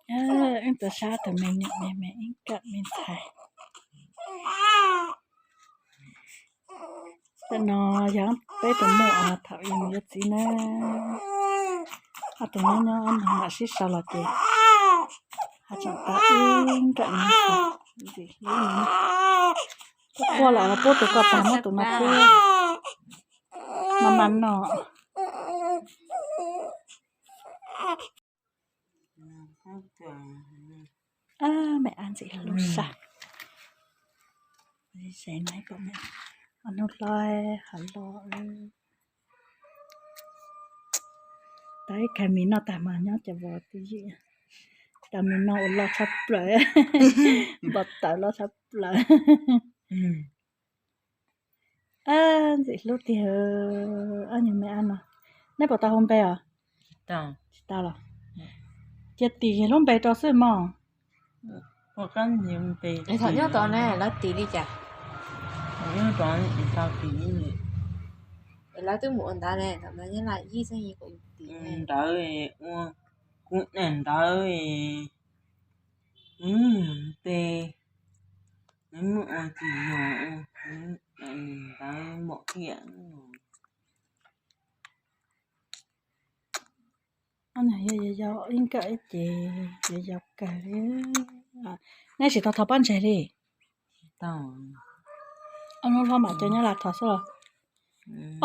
Wb tuav sab tus me nyuam me me ib kam me ntxhais. Tam no yog peb tus muam thaum ub yuav txiv na. Ob tug nyob nyob no mam sib sau los ces ho tseem tau ib nkawm me ntxhais ntxim hlub no. Quaj quaj lawm, pub tus ko tag muab tus no pub. Mas mas no. Me ab ntxim hlub sab. Hnub hlob hov los. Tau ib khais mis noj tag mas nyob ces vos twj ywm. Tau mis noj ua loj tshaj plaws, npau taws loj tshaj plaws. Ntxim hlub tiag. Ob nyuag me ab no, neb puas tau hu npe os? Tsis tau los? Cia tis lub npe rau xwb mog. Thaum nyob tod ne lawv tis li cas? Lawv twb mus ua ntawd ne, thaum ntawd nyob Laj Yij xwb, ntawd ua kuv niam ntawd, npe nws muaj ua tsis yog, ntawd mom kiam. Yog yog ib nkawm ib ces yog yau kawg li. Neb tsis tau thov pob ntseg li? Ob hnub hlob mam coj Nyab Laj thov xwb los?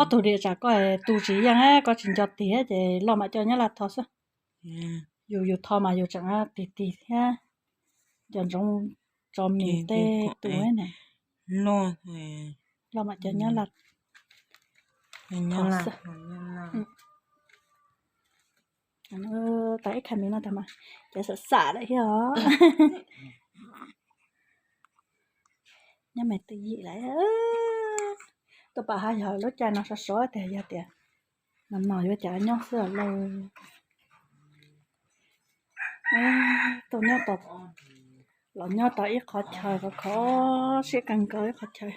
Ob tug diam tsam koj tu tsis yeej, koj tsis nco tiag ces loj mam coj Nyab Laj thov xwb. Yus yus thov mas yus tseem tig tig thiab. Cov ntsoov tso mis tej tu na. Loj mam coj Nyab Laj thov xwb. Tau ib khais mis no tag mas cov xam xam lawm thiab os. Nyob me twj ywm lawm. Tuaj pam haj yog lub caij no sov sov tiag, yog tias no no yuav cas nyob xwb lauj. Tuaj nyob tau, los nyob tau ib qhov chaw khov khov siab kawg nkaus ib qhov chaw.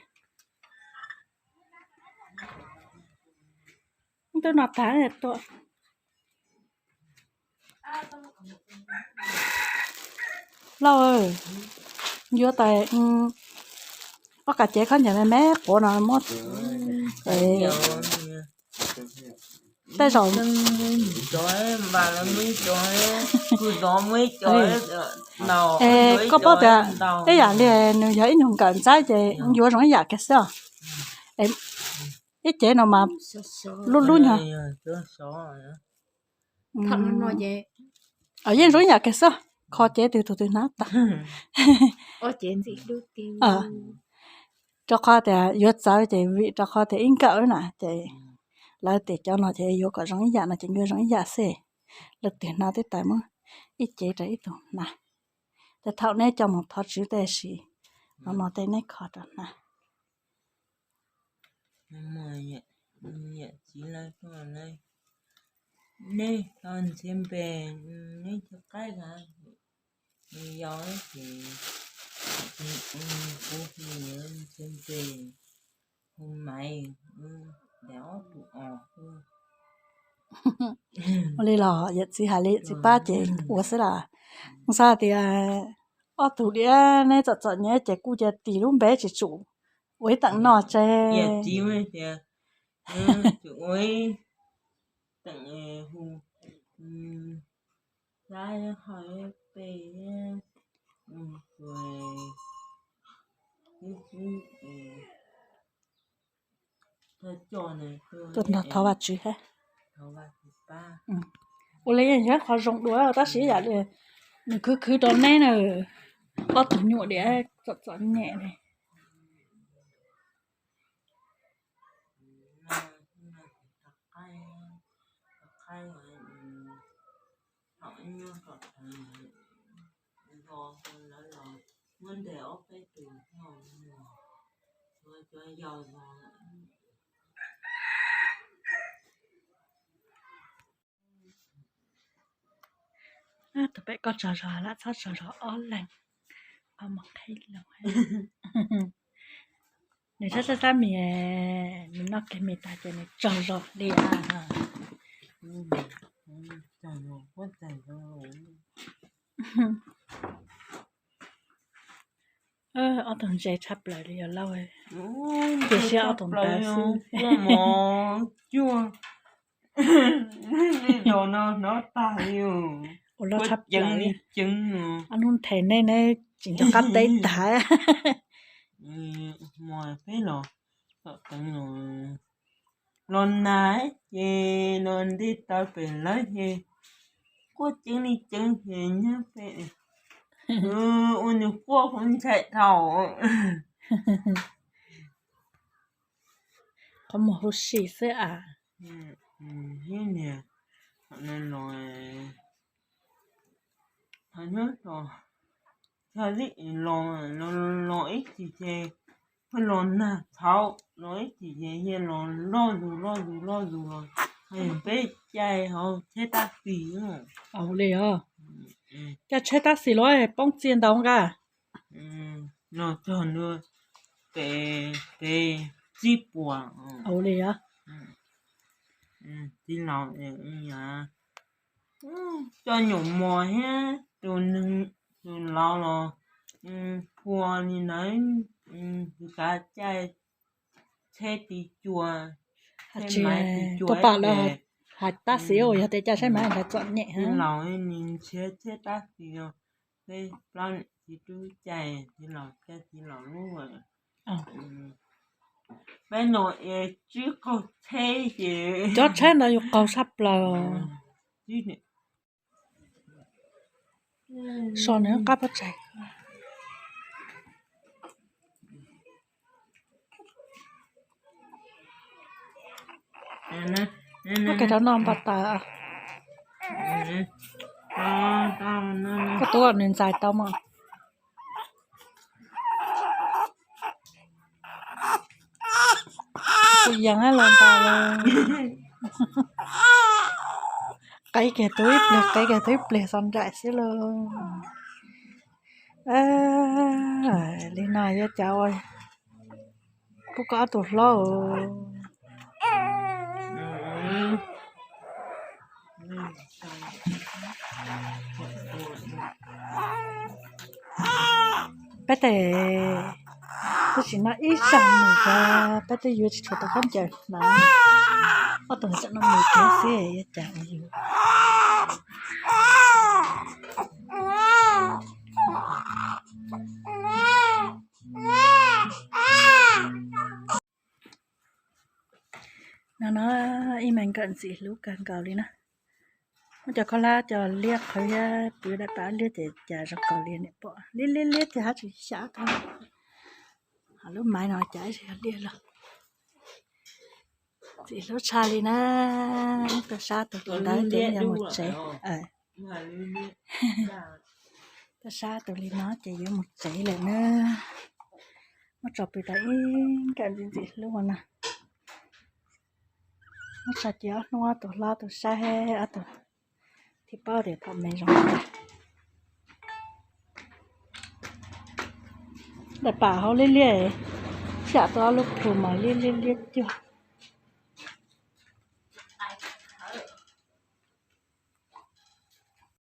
Twb no tag tuaj. Lauj, yuav tais ob qab cev khaub ncaws me me quav no muab tej zaum. Es koj paub tias ib yam li nws yog ib nyuag nkawm ntxaib ces yuav zoo ib yam kiag xwb os. Ib cev no mas lub lub nyuag. Yeej zoo ib yam kiag xwb, kho cev twg tus twg hnav tag. Rau qhov tias yuav txawv ces vim rau qhov tias ib nkawm na ces lawv tias cov no ces yuav kom zoo ib yam no ces yuav zoo ib yam xwb. Lawv twg hnav twb tawm muab ib cev rau ib tug hnav. Ces thaum neb coj mus thov tswv tej sis no no tej neb kho rau hnav. Yawm txiv lawv tuaj, neb tau ntxhias npe, neb cov qaib los, nws yau ces kuv hu ntxhias npe, hu Maiv, ntes ob tug os. Ua li los yawm txiv hais li txiv pab ces ua xwb las. Xav tias ob tug diam neb txom txom nyem ces kuj cia tis lub npe tsis tsum ua ib teem no tse. Yawm txiv tias tsum ua ib teem hu, Saib hau peb, tus nrog thov Vajtswv thiab. Ua li yog qhov zoo dua tab sis yam li nws khwv khwv rau neb na, ob tug nyuam diam txom txom nyem li. Tus pem koj tsaug zog lawm, txhob tsaug zog ob leeg, qhov muag qhib loo. Nws sab sab sab mis, nws noj kiag mis tag ces nws tsaug zog li. Ob tug ntse tshaj plaws li yog lauj. Ces siab ob tug ntawd xwb. Kuaj mov cuaj dos no hnov tag li. Ua loj tshaj plaws li. Ob hnub nthe nej neb tsis nco qab teb tag. Mos peb los tom teev los nag ces los nti taw pem lawv ces quaj ceeb li ceeb ces nyob pem ua nws quaj kuv ntshai dhau. Qhov muag huv si xwb as. Thiab niag, qhov no los, qhov nyob los, los, los ib chim ces pheej los nag txhaum, los ib chim ces los loj zus loj zus loj zus los, peb caij hauv tsheb tab sis. Li os, caij tsheb tab sis los poob txiaj ntau nqa. Los txog ntua pem peb txij puas. Li os, txiv laus, coj nyuam mos thiab tus neeg, tus laus los phua li ntawd, tus kav caij tsheb tiv cua, tsheb maiv tiv cua. Tuaj pom lawv hais tab sis uas yog tias caij tsheb maiv ntawd txom nyem. Txiv laus nws nrhiav tsheb tab sis os, peb plaub niam txiv tub caij txiv laus, caij txiv laus lub. Peb no es tsib qaug tsheb ces cov tsheb ntawd yus qaug tshaj plaws. So nws qab pob tsaig. Koj rov noj npau taws. Koj tub nws ntxais tau mas. Kuv yees los npau los. Qev kiag tub ib pliag, qev kiag tub ib pliag xov nraim xwb lauj. Li no yuav cas ua, kuv koj ob tug hlob. Peb tes twb tsis noj ib zaug nws, peb twb yuav tsis tshua tau khaub ncaws hnav. Ob tug tseem noj nws kiag xwb yuav cas ua yus. No no, ib me nkawm ntxim hlub kawg nkaus li na. Muab cov khaub hlab cov liab qhwv thiab pw daim pam liab ces cas zoo nkaus li niam pom liab liab liab tiag hab tsis xyav tau. Ho lub maiv no cas ib txhia yog liab los. Ntxim hlub tshaj li na. Tuaj sab tus ntawd ces yuav mus tsev. Tuaj sab tus li no ces yuav mus tsev lawm na. Muab tso pw tas ib nkawm ntxim ntxim hlub no. Muab tso cia ob hnub ob tug hlob tus saib ob tug thiaj paub tias pom me zoo. Daim pam hauv liab liab, xyam tau ob lub plhu mas liab liab liab cuag.